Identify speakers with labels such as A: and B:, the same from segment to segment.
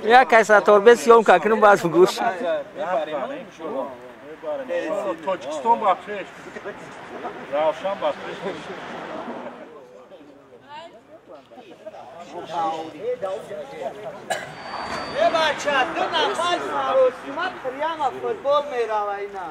A: Як кайса торбе съёмка кунум баъд гӯш.
B: Тоҷикистон ба пеш. Равшан ба пеш.
C: Э бача, ду нафар маросима прямо футбол мерава ина.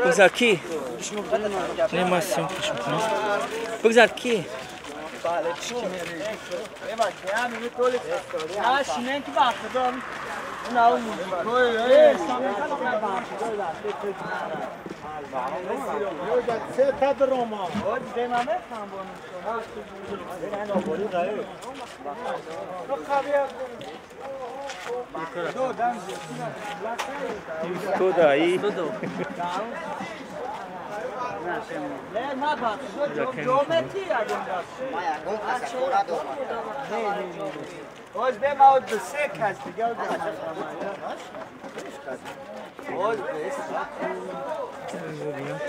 A: Бигзар ки? Не ма съёмкаш мекунам. Бигзар ки? Tudo aí.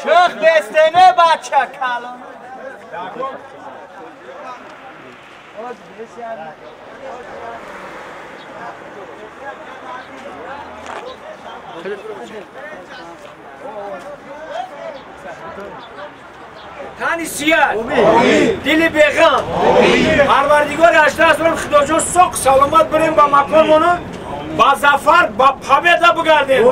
C: Çok bestene baça kalın.
D: Тани сият, дили беғам, Парвардигор 18 Худоҷон соқ саломат бирем ба маконмону ба зафар ба победа бугардем.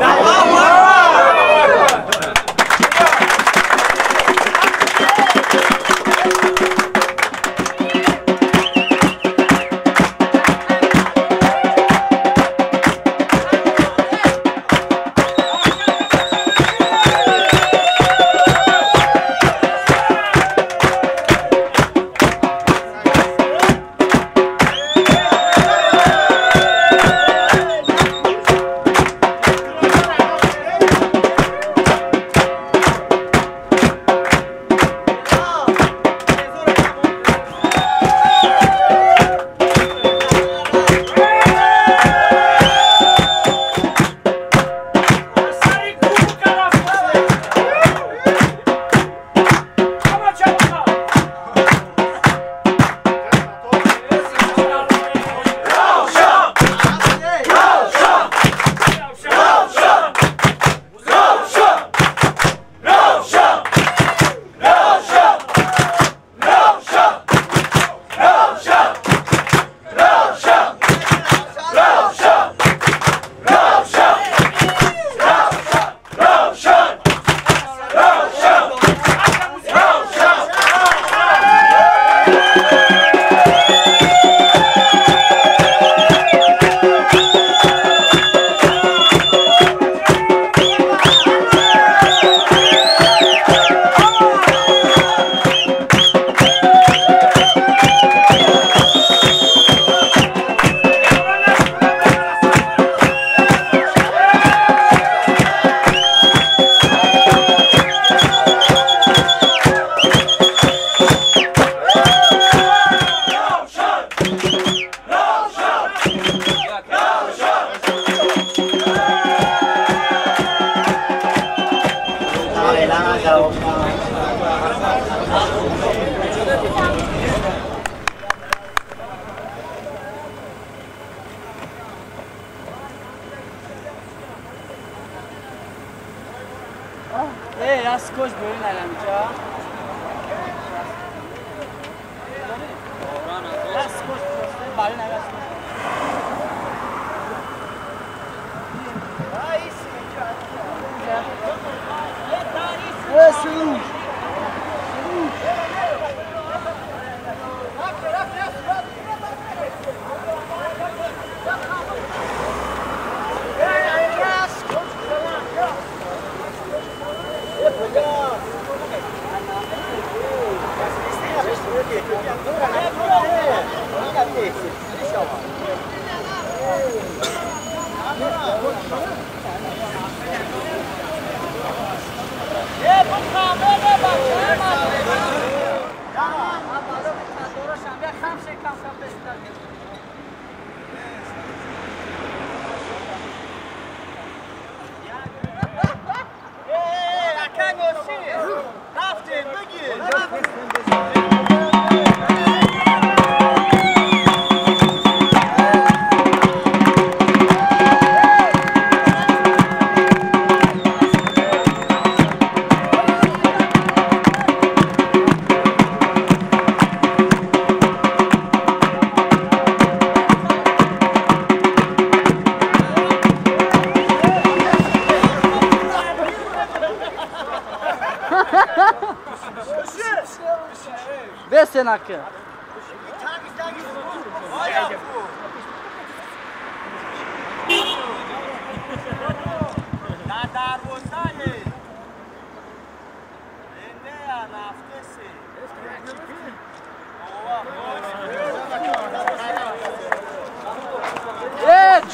C: нака.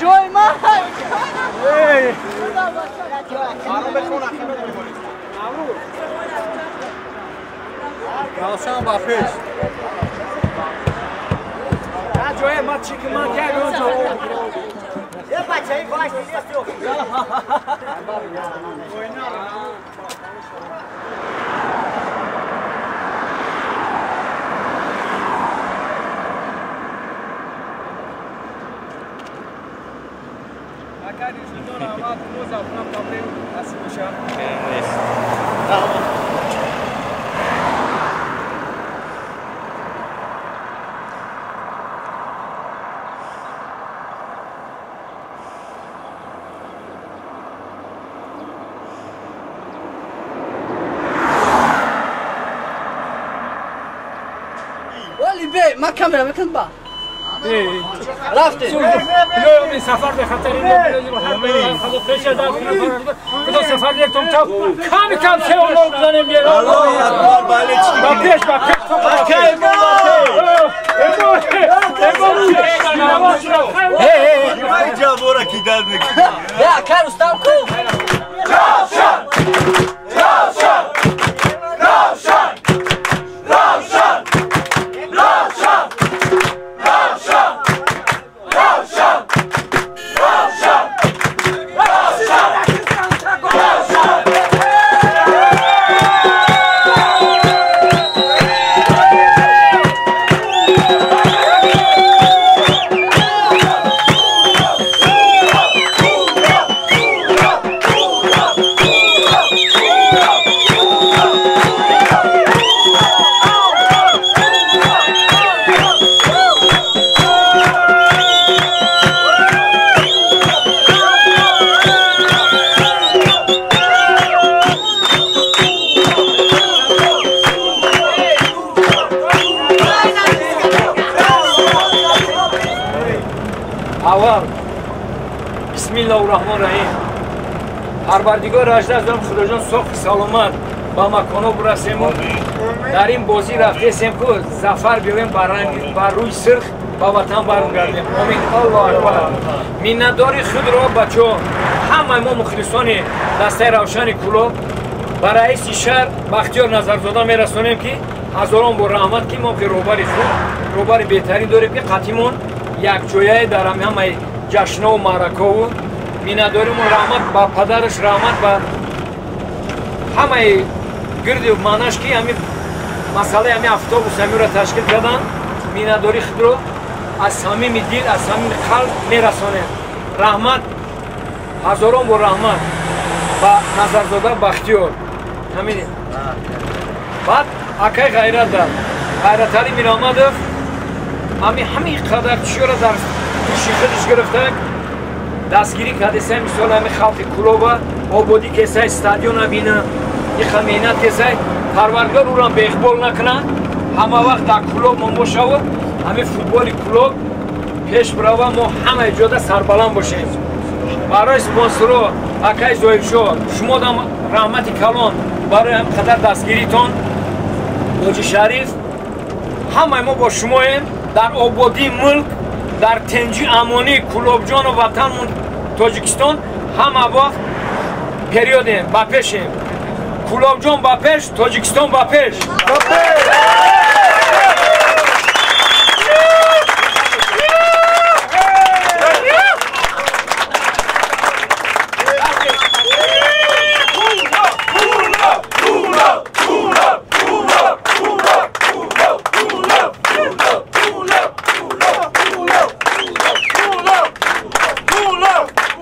C: Ҷой ма.
B: Равшан ба пеш.
D: Ҷое ма чӣ ки ман кардам.
C: ما كاميرا ما كنت با رفتي
D: يوم سفر بخاطر این سفر رفتم تا کم کم سه اولو بزنیم یه
B: الله اکبر بله چی
D: با پیش با پیش
B: ای جوورا کی در میکنی
C: یا کار استاد کو
B: روشن روشن روشن روشن روشن روشن روشن روشن روشن
D: اول بسم الله الرحمن الرحیم پروردگار اجداد دارم خدا جان صبح سلامت با مکانو برسیم در این بازی رفتیم که ظفر بیایم بر روی سرخ با وطن برگردیم. آمین. الله اکبر. منتداری خود را بچه‌ها همه ما مخلصان دسته روشن کلوب به رئیس شهر بختیار نظرزاده میرسونیم که هزاران بار رحمت که ما که روبری خوب روبری بهترین داریم که قطیمون یک جایه در همه جشن و معرکه و миннатдорим раҳмат ба падараш, раҳмат ба ҳамаи гирди маънаш ки ҳами масъалаи ҳами автобус ҳамиро ташкил кардан. Миннатдории худро аз самими дил, аз самими қалб мерасонем. Раҳмат, ҳазорон бор раҳмат ба Назарзода Бахтиёр. Ҳамин баъд акай Ғайрат дар Ғайратали Миромадов ҳами ҳамин қадар чиёра дар души худаш гирифта дастгирӣ кардесай, мисол ҳами халқи Кулоба ободӣ кесай, стадиона бина, иха меҳнат кесай, Парвардигор ӯрам беиқбол накуна, ҳама вақт дар Кулоб мо бошаву ҳами футболи Кулоб пеш бирава, мо ҳамаи ҷода сарбаланд бошем. Барои спонсоро акай Зоиршоҳ, шумодам раҳмати калон барои ҳам қадар дастгиритон. Ҳоҷи Шариф, ҳамаи мо бо шумоем дар ободии мулк, дар тенҷи амонии Кулобҷону ватанмон Тоҷикистон. Ҳама вақт периодем, ба пешем. Кулобҷон ба пеш, Тоҷикистон ба пеш.
B: Love!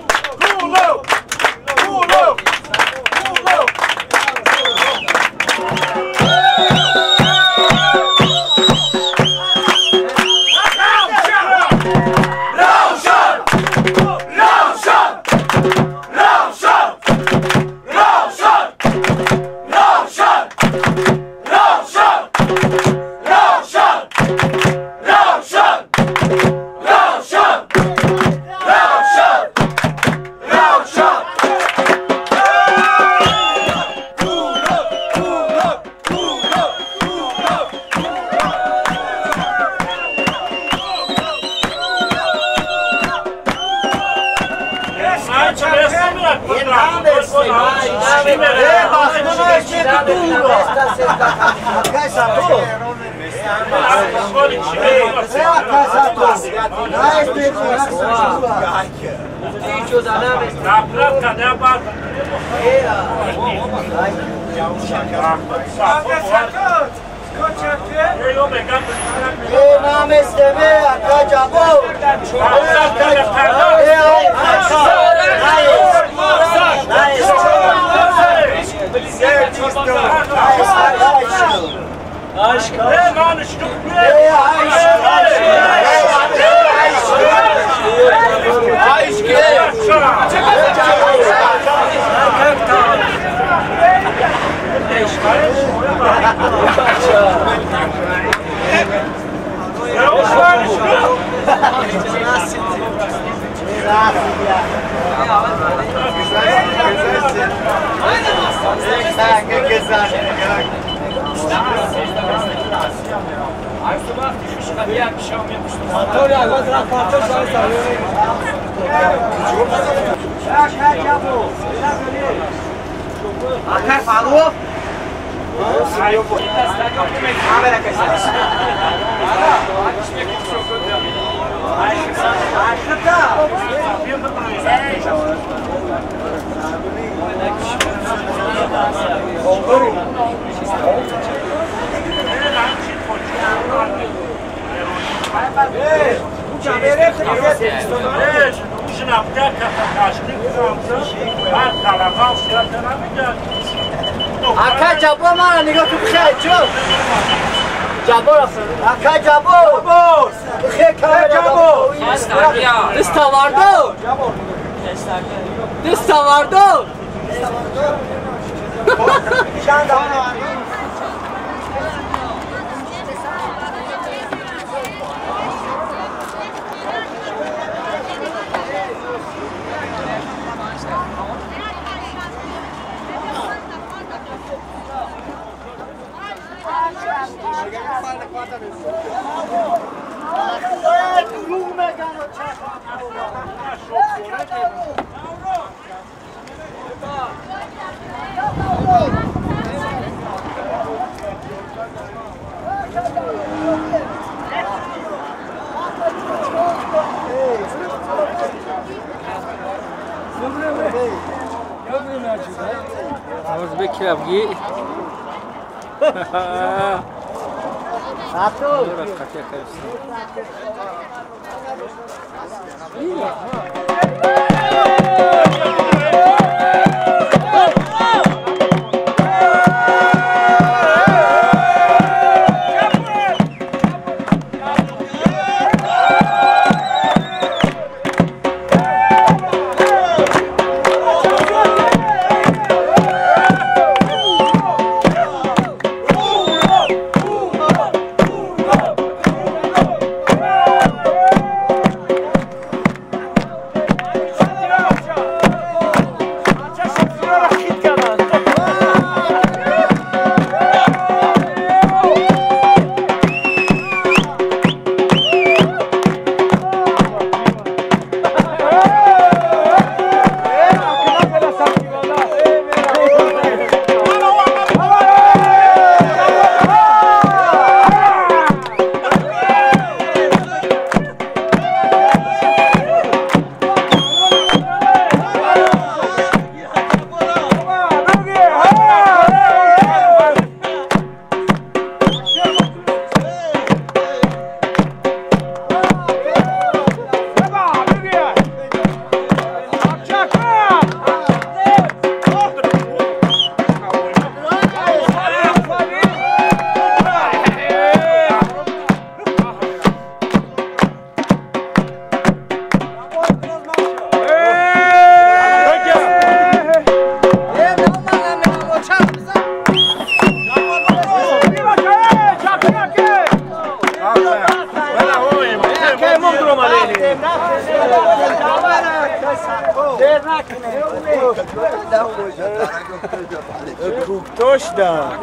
C: Куктошда,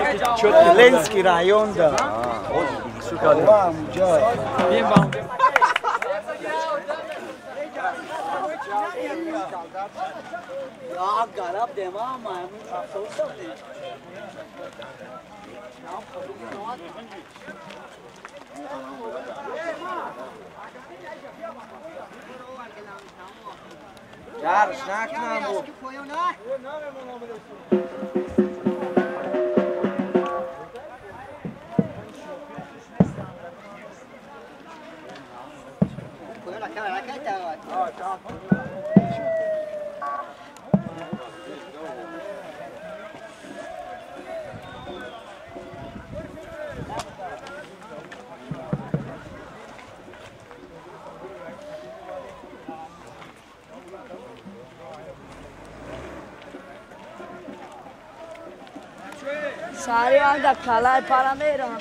C: Ленский районда.
E: ساری آن کالای پارا میرم.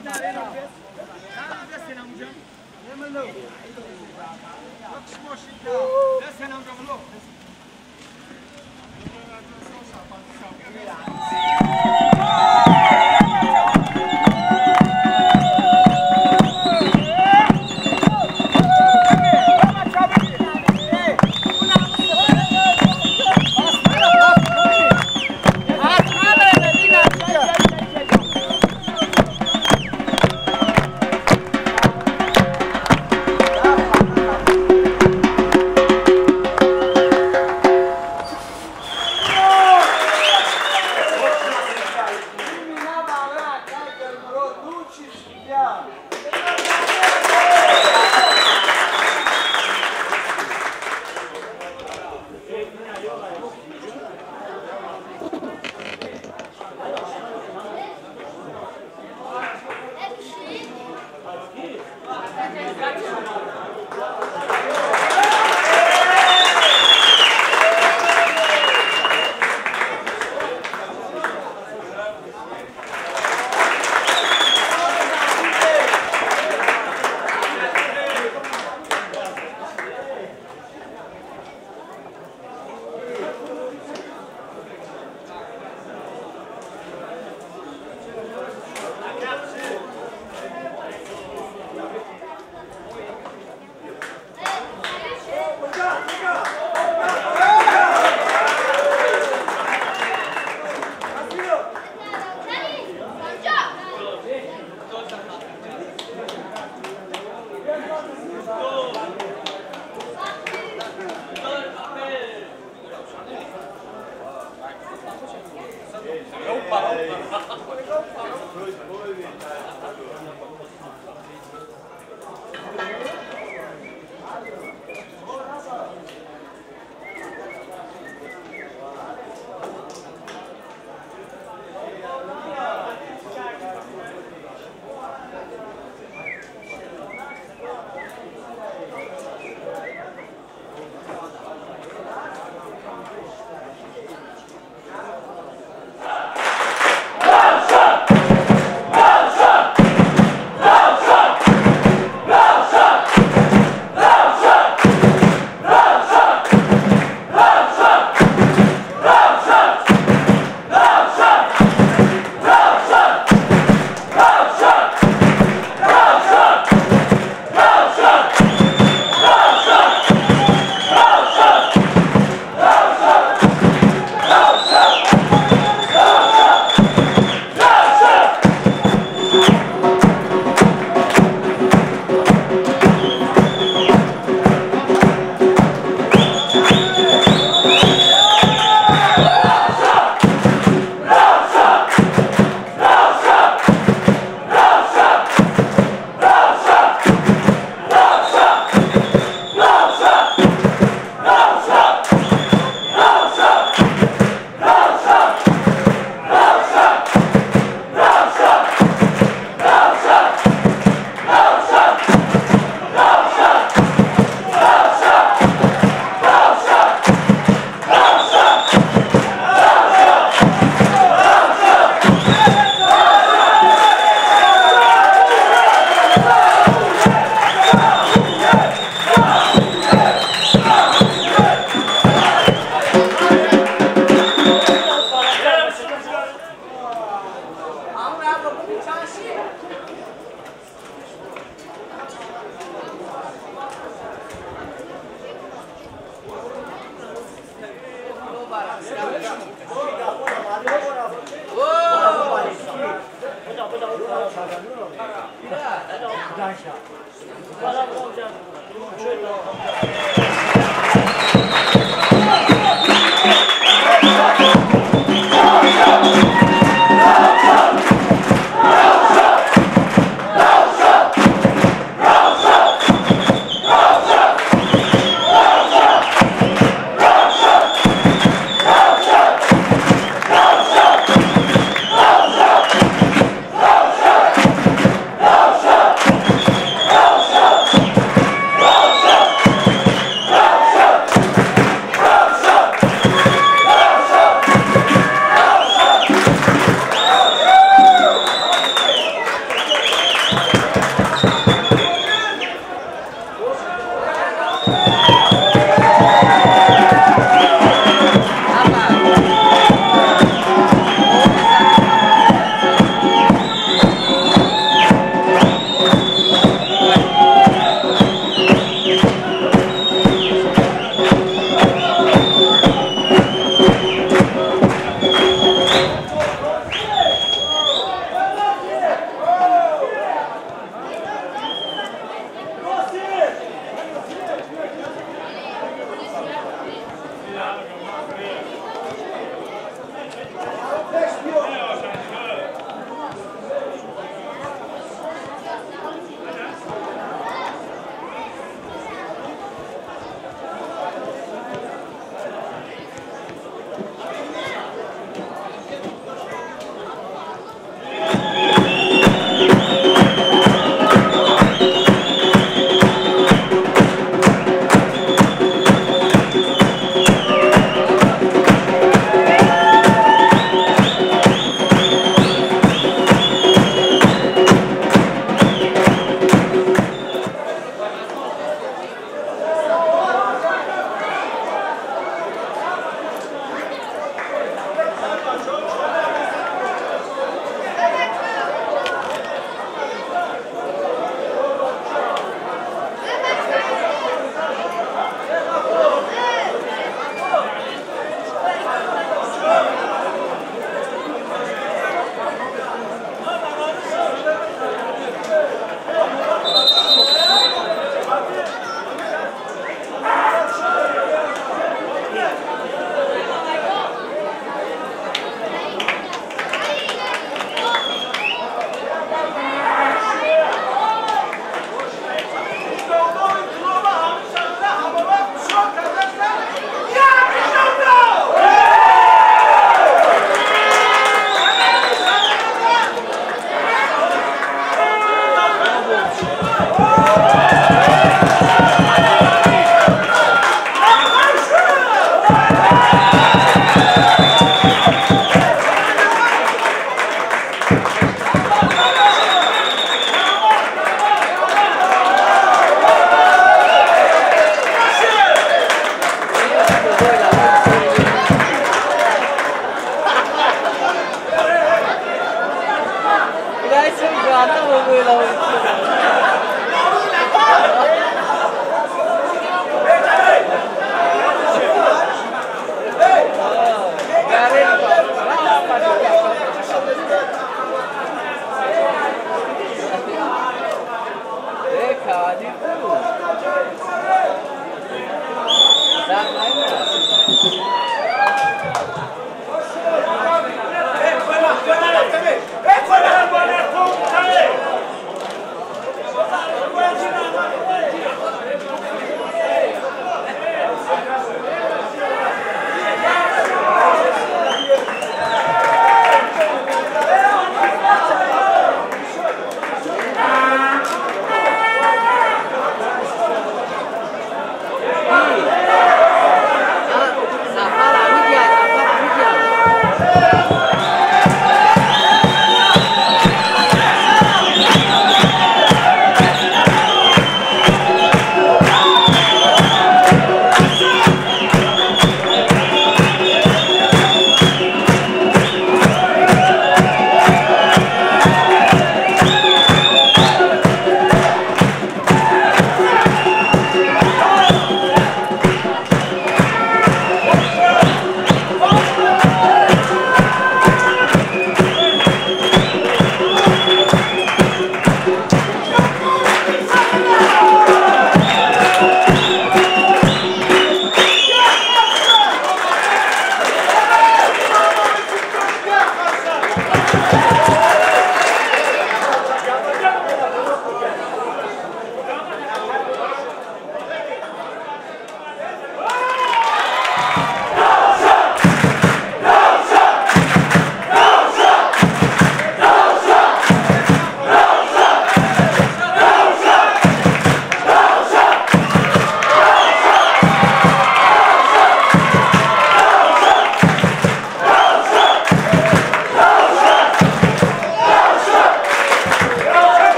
A: That